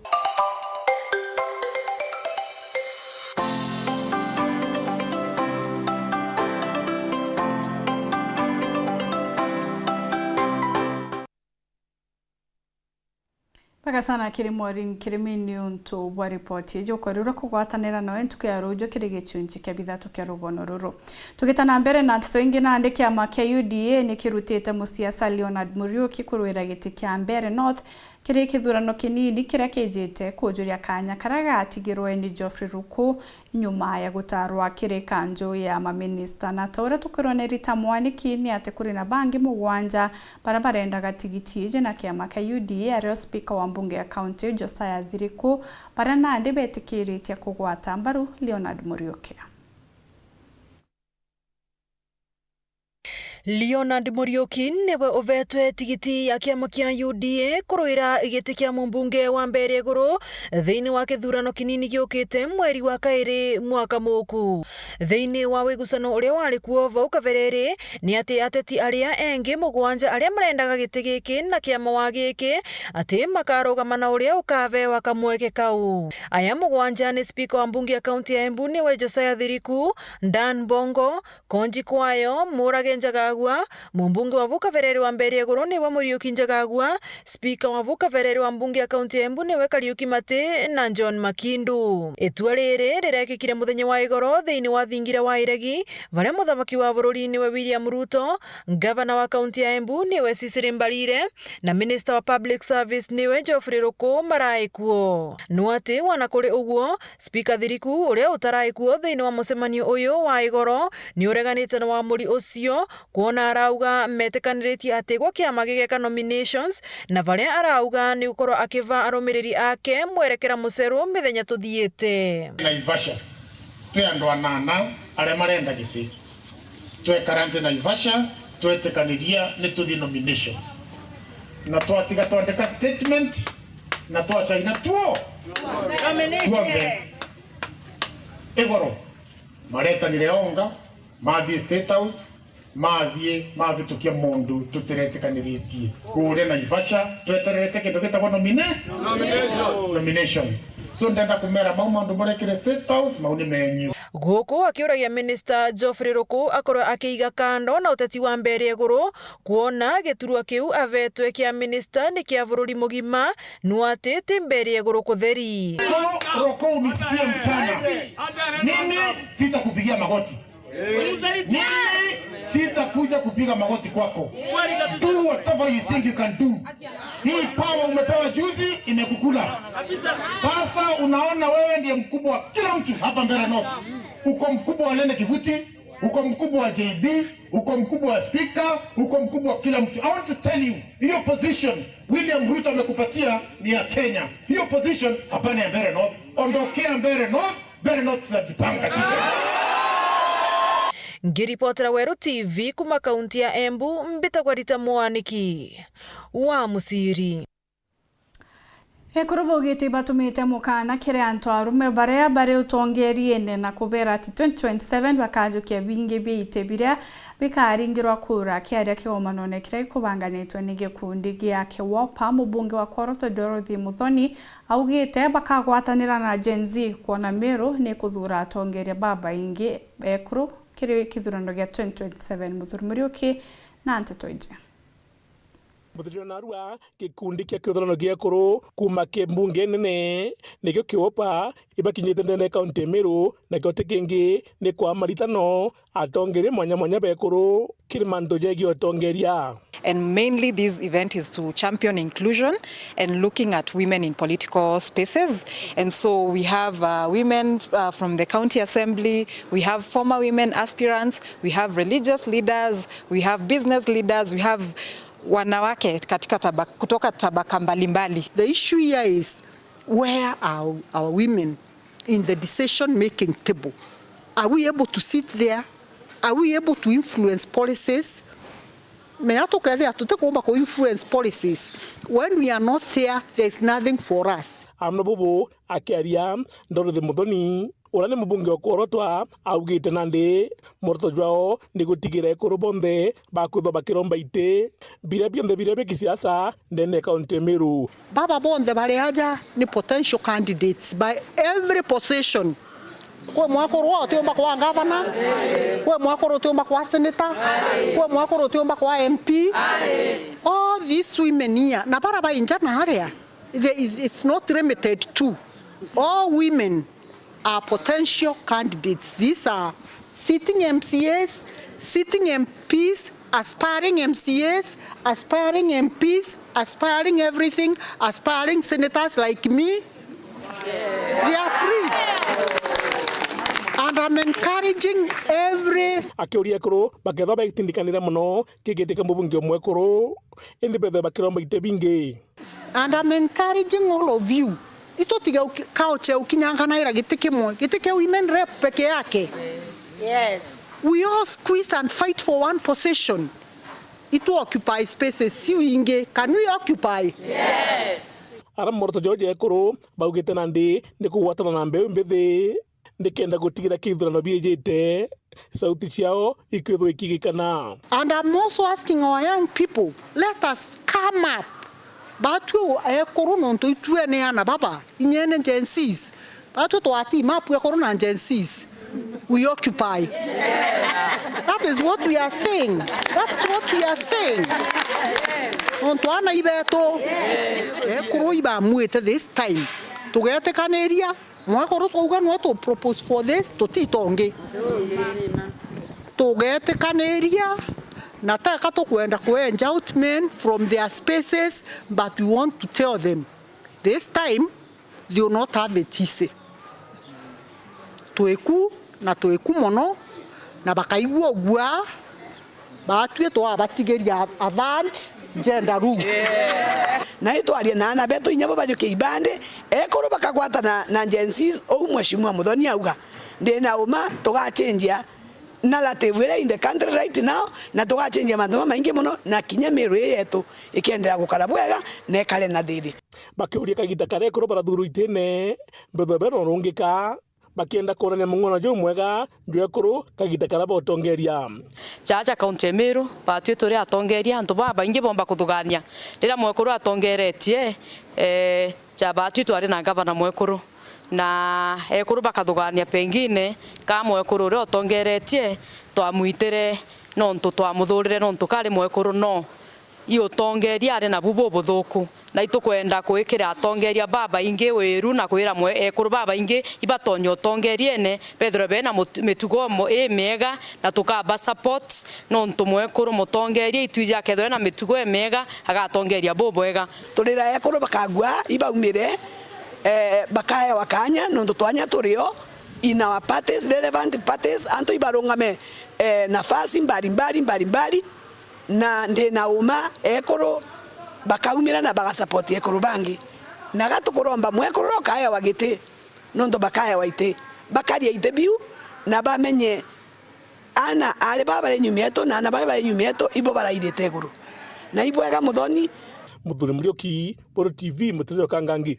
Bwega sana kiri Maureen Kirimi niuntu bwa ripoti iji. Ukoriurwa kugwatanira nawe ntuku ya ruuju kiri gichunchi kia bithatu kia rugono ruru. Tugita na mbere na nteto ingi, nandi kiama kia U D A nikirutite musiasa Leonard Muriuki kurwira giti kia Mbeere North kiri kithurano kinini kiria kijite, kujuria kanya karia gatigirwe ni Geoffrey Ruku nyuma ya gutaarwa kiri kanju ya maminista. Na ta uria tukwirwa ni Rita Mwaniki, ni ati kuri na bangi mugwanja baria barendaga tigiti iji na kiama kia U D A, ario spika wa mbunge ya kaunti Josiah Thiriku, baria nandi betikiritie kugwata mbaru Leonard Muriuki. Leonard Muriuki niwe uvetwe tigiti ya kiama kia U D A kuruira giti kia mumbunge wa Mbeere Iguru thiini wa kithurano kinini giukite mweri wa kairi mwaka muku. Thiini wa wigucano uria wari kuo vau kabereri, ni ati ateti aria engi mugwanja aria marendaga giti giki na kiama wa giki ati makarugama na uria ukavewa kamweke kau. Aya mugwanja ni spika wa mbunge ya kaunti ya Embu niwe Josiah Thiriku, Dan Bongo, Konji Kwayo, Murage Njagagua, mumbunge wa vau kabereri wa Mbeere Iguru niwe Muriuki Njagagua, spika wa vau kabereri wa mbunge ya kaunti ya Embu niwe Kariuki Mati na John Makindu. Itua riri rirekikire muthenya wa igoro thiini wa thingira wa iregi, varia muthamaki wa bururi niwe William Ruto, ngavana wa kaunti ya Embu niwe Cecily Mbarire, na minister wa public service niwe Geoffrey Ruku marai kuo. No ati wana kuri uguo, Spika Thiriku, uria utarai kuo thiini wa mucemanio uyu wa igoro, ni ureganite na wamuri ucio, kwona arauga metikaniritie ati gwa kiama gigeka nominations, na varia arauga ni gukorwo akiva arumiriri ake mwerekera muceru mithenya tuthiite. Naivasha, twi andu anana aria marenda giti. Twekara nthi Naivasha, twetikaniria ni tuthi nomination. Na twatiga twandika statement, na twacaina tuo tuonthe igoro. Maretanire onga, mathie State House, mathie mavitukia mundu tutiretikaniritie. Kuria Naivasha, twetererete kindu gitagwa nomine-, nomination. So ndenda kumera mau maundu murekire State House, mau ni menyu. Guku akiuragia minista Geoffrey Ruku akorwe akiiga kando na uteti wa Mbeere Iguru, kwona giturwa kiu avetwe kia minista ni kia bururi mugima, no ati ti Mbeere Iguru kutheri. Ruku, unisikie mchana. Mimi sitakupigia magoti. Mimi sitakuja kupiga magoti kwako. Do whatever you think you can do. Hii power umepewa juzi imekukula. Sasa unaona wewe ndiye mkubwa wa kila mtu hapa Mbeere North. Uko mkubwa wa Lene Kivuti, uko mkubwa wa J B, uko mkubwa wa speaker, uko mkubwa wa kila mtu. I want to tell you, hiyo position William Ruto amekupatia ni ya Kenya. Hiyo position hapana ya Mbeere North. Ondokea Mbeere North, Mbeere North tutajipanga sisi. Ngiripotera Weru T V kuma kaunti ya Embu, mbitagwa Rita Mwaniki wa Musiri. Ekuru baugite ibatumite mukana kiri antu arume baria bari utongeriene na kubera ati twenty twenty-seven bakajukia bingi bia iti biria bikaringirwa kura. Akiaria kigomanone kiria gikubanganitwe ni gikundi gia Kiwopa, mubunge wa Koroto Dorothy Muthoni augite bakagwatanira na Gen Z kwona Meru ni kuthuura atongeria babaingi ekuru kiri kithurano gia twenty twenty-seven. Muthuri Muriuki na nteto iji. Muthuri Narua, gikundi kia kithurano gia ekuru kuuma ki mbunge nene nikio Kiwopa ibakinyite ndene ya kaunti ya Meru, nakio ti kingi ni kwa maritano atongeria mwanya mwanya bekuru kiri mantu jegie utongeria. And mainly this event is to champion inclusion and looking at women in political spaces. And so we have, uh, women, uh, from the county assembly, we have former women aspirants, we have religious leaders, we have business leaders, we have wanawake katika taba-, kutoka tabaka mbalimbali. The issue here is, where are our women in the decision making table? Are we able to sit there? Are we able to influence policies? Menya tukethia tutikumba ku influence policies, when we are not there, there is nothing for us. Amwe bubu akiaria, Dorothy Muthoni, uria ni mubunge wa Kworotwa, augite nandi muoroto jwao ni gutigira ekuru bonthe bakwithwa bakiromba iti biria bionthe biria bia kisiasa ndene ya kaunti ya Meru. Baba bonthe bari aja ni potential candidates by every position. Kwi mwekuru utiumba kwa gavana, kwi mwekuru utiumba kwa senator, kwi mwekuru utiumba kwa M P. All these women here, na bara bainja na aria, there is, it's not limited to all women are potential candidates. These are sitting M C As, sitting M Ps, aspiring M C As, aspiring M Ps, aspiring everything, aspiring senators like me. They are free. And I'm encouraging every Akiuria ekuru bakethwa bagitindikanira mono kigiti kia mubunge umwe ekuru, indi bethwe bakiromba iti bingi. And I'm encouraging all of you. Itutige uki-, culture ukinyanganaira giti kimwe, giti kia women rep peke yake. Yes. We all squeeze and fight for one position. Itu occupy spaces ciu ingi. Can we occupy? Ara moroto jao ja ekuru baugite nandi ni kugwatana na mbeu mbithi nikenda gutigira kithurano biijite, sauti ciao ikwithwa ikigikana. And I'm also asking our young people, let us come up. Batwi ekuru nontu itwene ana baba, inyene Gen Zs. Batwi twa team up ekuru na Gen Zs. We occupy. That is what we are saying. That's what we are saying. Nontu ana ibetu, ekuru ibamwite this time. Tugetikaniria, mwekuru twauga no tu propose for this, tutitongi. Tugetikaniria, na teka tukwenda ku enjoyment from their spaces, but we want to tell them, this time, they will not have it easy. Twiku na twiku mono, na bakaigua ugua, batwi twabatigiria a third gender rule. Na itwarie na ana betu inya bo bajukie ibandi, ekuru bakagwatana na Gen Zs, ou Mheshimiwa Muthoni auga, ndina uma tugachenjia narrative iria in the country right now, na tugachenjia mantu mamaingi mono, na kinya miru ii yetu ikiendelea gukara bwega na ikare na thiri. Bakiuria kagita karia ekuru barathurwa itine, mbethwa bena urungika, bakienda kuonania mung'ono jumwega jwa ekuru kagita karia bautongeria. Jaa ja kaunti ya Meru, batwi turi atongeria, antu babaingi bomba kuthugania. Riria mwekuru atongeretie, eh, ja batwi twari na ngavana mwekuru. Na ekuru bakathugania pengine, ka mwekuru uria utongeretie, twamwitire nontu twamuthurire nontu kari mwekuru, no. I utongeria ari nabu bubuthuku, na itukwenda kwikira atongeria babaingi wiru na kwira mwe-, ekuru babaingi ibatonye utongeriene, bethirwe bena mut-, mitugo mo-, imiega, na tukaba support, nontu mwekuru mutongeria itwiji akethirwa ena mitugo imiega, agatongeria bubwega. Turira ekuru bakagua ibaumire, eh, bakaewa kanya, nontu twanya turio in our parties, relevant parties, antu ibarungame, eh, nafasi mbalimbali, mbalimbali. Na ndina uma ekuru bakaumira na bagasupport ekuru bangi. Na ga tukuromba mwekuru uria ukaewa giti, nontu bakaewa iti, bakaria iti biu, na bamenye ana ari baa bari nyuma yetu, na ana baria bari nyuma yetu, ibo barairite iguru. Na ibwega Muthoni. Muthuri Muriuki, Buru T V, Mutirire Kangangi.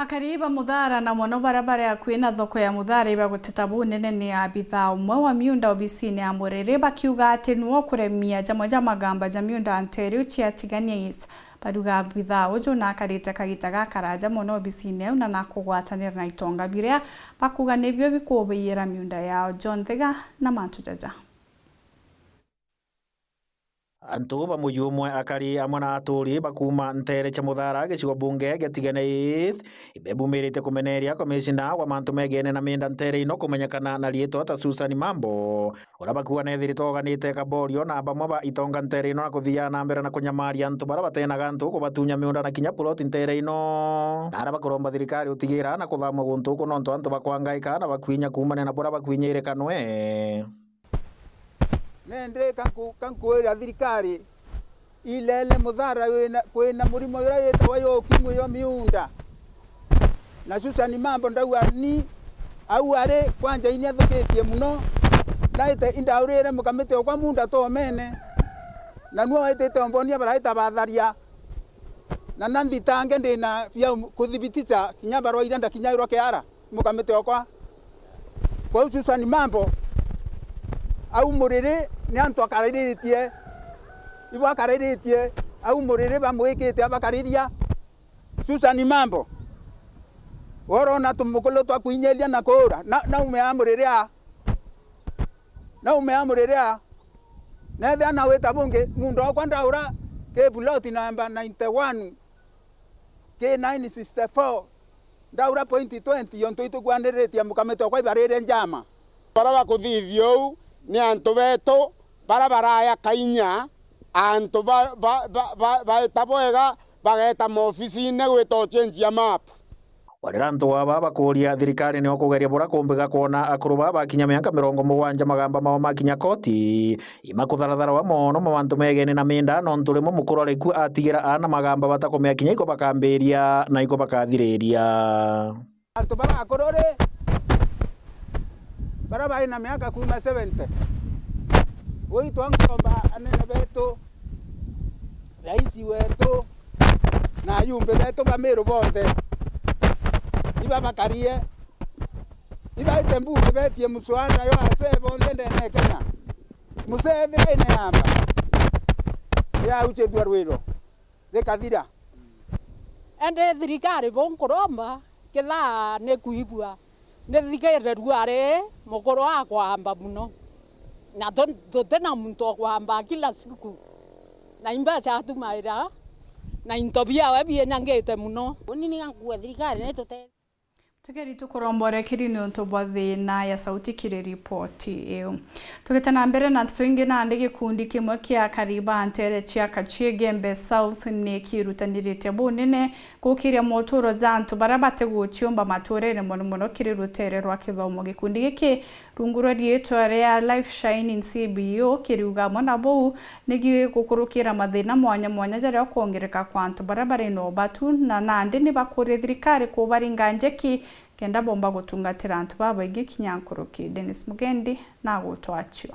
Akari ba Muthara na mono baria bari akui na thoko ya Muthara ibaguteta bunene ni abithaa umwe wa miunda obisine ya Muriri, bakiuga ati niwe ukuremia jamwe ja magamba ja miunda nteere iu cia Tigania East. Bariuga abithaa uju nakarite kagita gakaraja mono obisine iu na nakugwatanira na itonga biria bakuuga nibio bikuubiira miunda yao. John Thiga na mantu jaja. Antu ba muji umwe, akari amwe na aturi bakuuma nteere cia Muthara, gicigo bunge gia Tigania East, ibebumirite kumeneria komishina wa mantu megeene na miunda nteere ino kumenyekana na riitwa ta Susan Mambo, uria bakuuga neethirite oganite kaborio na bamwe ba itonga nteere ino na kuthiaa na mbere na kunyamaria antu baria bateena gantu kubatunya miunda na kinya plot nteere ino. Na aria bakuromba thirikari utigira na kuthamua guntu uku nontu antu bakwangaika na bakwinya kuumania na buria bakwinyirikanwe. Nindi ka nku-, ka nkwira thirikari, ilele Muthara wina, kwina murimo uria witagwa yo ukimwi yo miunda. Na Susan Mambo ndauga ni au ari kwanja ini athukitie muno, naite indaurire mukamiti okwa munda tomene, na nuo waitite ombonia baraita batharia, na na nthitange ndina bia um-, kuthibitisha kinya barua iria ndakinyairwa kiara. Mukamiti okwa. Kwou Susan Mambo, au Muriri ni antu akariritie, ibo akariritie, au Muriri bamwikite abakariria. Susan Mambo, worona tumukulu twa kwinyiria na kuura, na, naume a Muriri a, naume a Muriri a, nethia na wita bungi, munda okwa ndaura ki plot namba ninety one, ki nine sixty four, ndaura point twenty, ontu itukwaniritie mukamiti okwa ibarire njama. Bara bakuthithia uu ni antu betu bara baraya kainya, antu ba, ba, ba, ba, baeta bwega, bageta maofisine gwita uchenjia map. Warira antu aba bakuuria thirikari nio kugeria buria kumbika kwona akuru baa bakinya miaka mirongo mugwanja magamba mao makinya koti, imakutharatharawa mono mantu megeene na miunda, nontu rimwe mukuru ari ku atigira aana magamba batakumea kinya iko bakambiria na iko bakathiriria. Antu bara akuru ri, baria bai na miaka kuuma seventy. Uitwa nkomba anene betu, raisi wetu, na ayumbe betu ba Meru bonthe, iba bakarie, ibaite mbunge betie mswada yo asee bonthe ndene ya Kenya. Musee ethira ine yamba yauchithua rwiro rikathira. Indi thirikari bunkuromba, kithaa ni kuigua, ni thigirwe ruari mukuru akwamba muno, na tu-, tutina muntu wa kwamba kila siku, na imbeca atumaira, na into biawe bienyangite muno. Uni ni gankua thirikari ni tute- Tukeri tukuromborekeri niuntu bwa thina ya sauti kiri ripoti iu. Tugite na mbere na nteto ingi, nandi gikundi kimwe kia akari ba ntere cia Kachie Igembe South ni kirutanirite bunene gukiria moturo ja antu baria batiguciumba maturene, mono mono kiri rutere rwa kithomo. Gikundi giki rungu rwa riitwa ria Life Shining C B O kiriuga amwe na buu ni gigukurukira mathina mwanya mwanya jaria ukwongereka kwa antu baria bari na ubatu, na nandi ni bakurie thirikari kubaringa njeki kenda bomba gutungatira antu babaingi kinya nkuruki. Dennis Mugendi na gutwacio.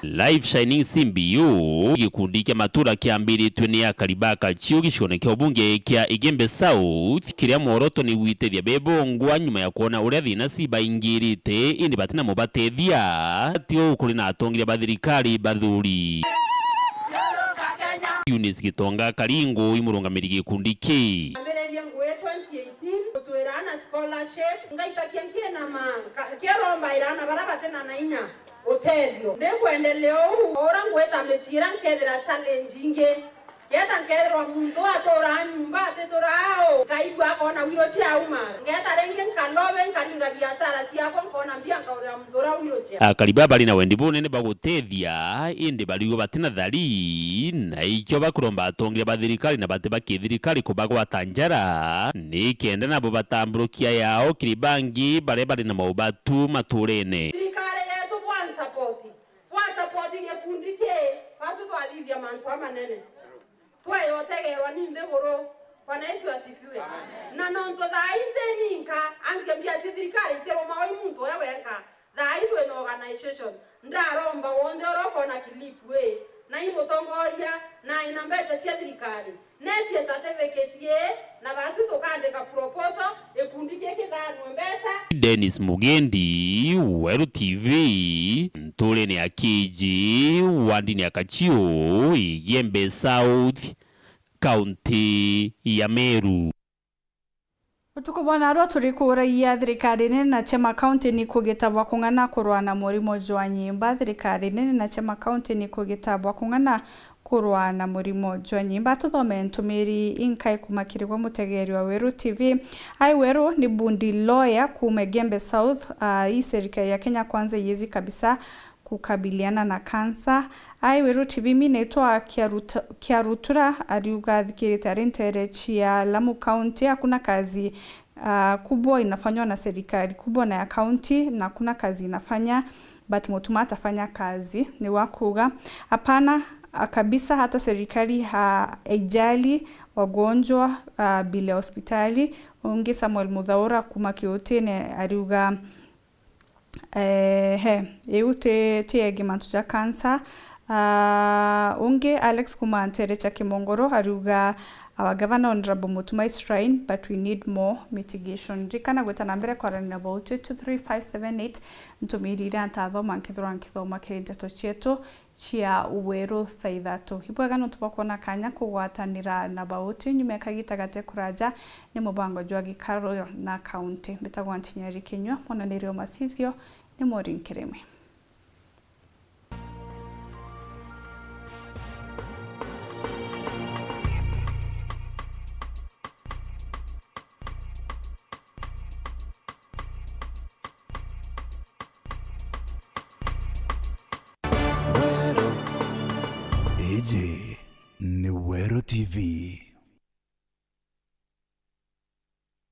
Life Shining C B O, gikundi kia matura kiambiritwe ni akari ba Kachio gicione kia ubunge kia Igembe South, kiria mworoto ni gwitithia bebongwa nyuma ya kwona uria thina cibaingirite indi batina mubatethia. Ati uu kuri na atongeria ba thirikari bathuri. Eunice Gitonga Karingo i murungamiri gikundi kii. Ambiririe ngugi twenty eighteen, gucwira ana scholarship, ngaitakia nkiinama, nka-, nkirombaira ana baria batina na inya utethio. Ndi kwendelea uu, o uria ngwita micii iria nkethira challenge ingi. Ngeeta nkeethirwa muntu uu aturaa nyumba atituraa au, nkaigua akoona wheelchair auma. Ngeeta ringi nkalobe, nkaringa biashara ciakwa, nkoona mbia, nkaurira muntu uria wheelchair. Akari baa bari na wendi bunene bwa gutethia, indi bariigua batina thari, na ikio bakuromba atongeria ba thirikari na bati ba kithirikari kubagwata njara, nikenda nabo batamburukia yao kiri bangi baria bari na maubatu maturene. Thirikari yetu bwa support. Bwa support gikundi kii, batu twathithia mantu amanene. Tweyotegerwa ni nthiguru. Bwana Yesu asifiwe. Na nontu thaa ii nthi ninka, antu mbia cia thirikari itirumagwa i muntu uria wenka. Thaa ii twina organization. Ndaromba wonthe uria ukoona clip ii, na i mutongoria, na ina mbeca cia thirikari. Netie certificate ii, na batu tukaandika proposal, gikundi giki kithanwe mbeca. Dennis Mugendi, Weru T V, nturene ya Kiji, wandini ya Kachiu, Igembe South, kaunti ya Meru. Utuku bwa narua turi kuuragia thirikari nene na chama kaunti ni kugita bwa kung'ana kurwa na murimo jwa nyimba. Thirikari nene na chama kaunti ni kugita bwa kung'ana kurwa na murimo jwa nyimba. Tuthome ntumiri inkai kuma kiri gwe mutegeri wa Weru T V. Ai Weru ni bundi lawyer kuma Igembe South. Ah, hii serikali ya Kenya Kwanza iezi kabisa kukabiliana na kansa. Ai Weru T V, mi naitwa Kiaruta-, Kiarutura, ariuga athikirite ari ntere cia Lamu County, hakuna kazi ah, kubwa inafanywa na serikali kubwa na ya kaunti, na kuna kazi inafanya, but Mutuma atafanya kazi, ni wa kuuga. Hapana, ah, kabisa, hata serikali ha-, haijali wagonjwa, ah, bili ya hospitali. Ungi Samuel Muthaura kuma Kiutine ariuga, ehe, iu ti, ti egi mantu ja cancer. Ah, ungi Alex kuma ntere cha Kimongoro ariuga, our governor Honorable Mutuma is trying, but we need more mitigation. Ririkana gwita na mbere kwarania na bau two two three five seven eight, ntumiri iria ntathoma nkithirwa nkithoma kiri nteto cietu cia Weru thaa ithatu. Ibwega nontu bwa kwona kanya kugwatanira na bau twi nyuma ya kagita gate kuraja ni mubango jwa gikaro na kaunti. Mbitagwa Ntinyeri Kinyua, mwananiri o mathithio ni Maureen Kirimi. Weru. Iji ni Weru T V.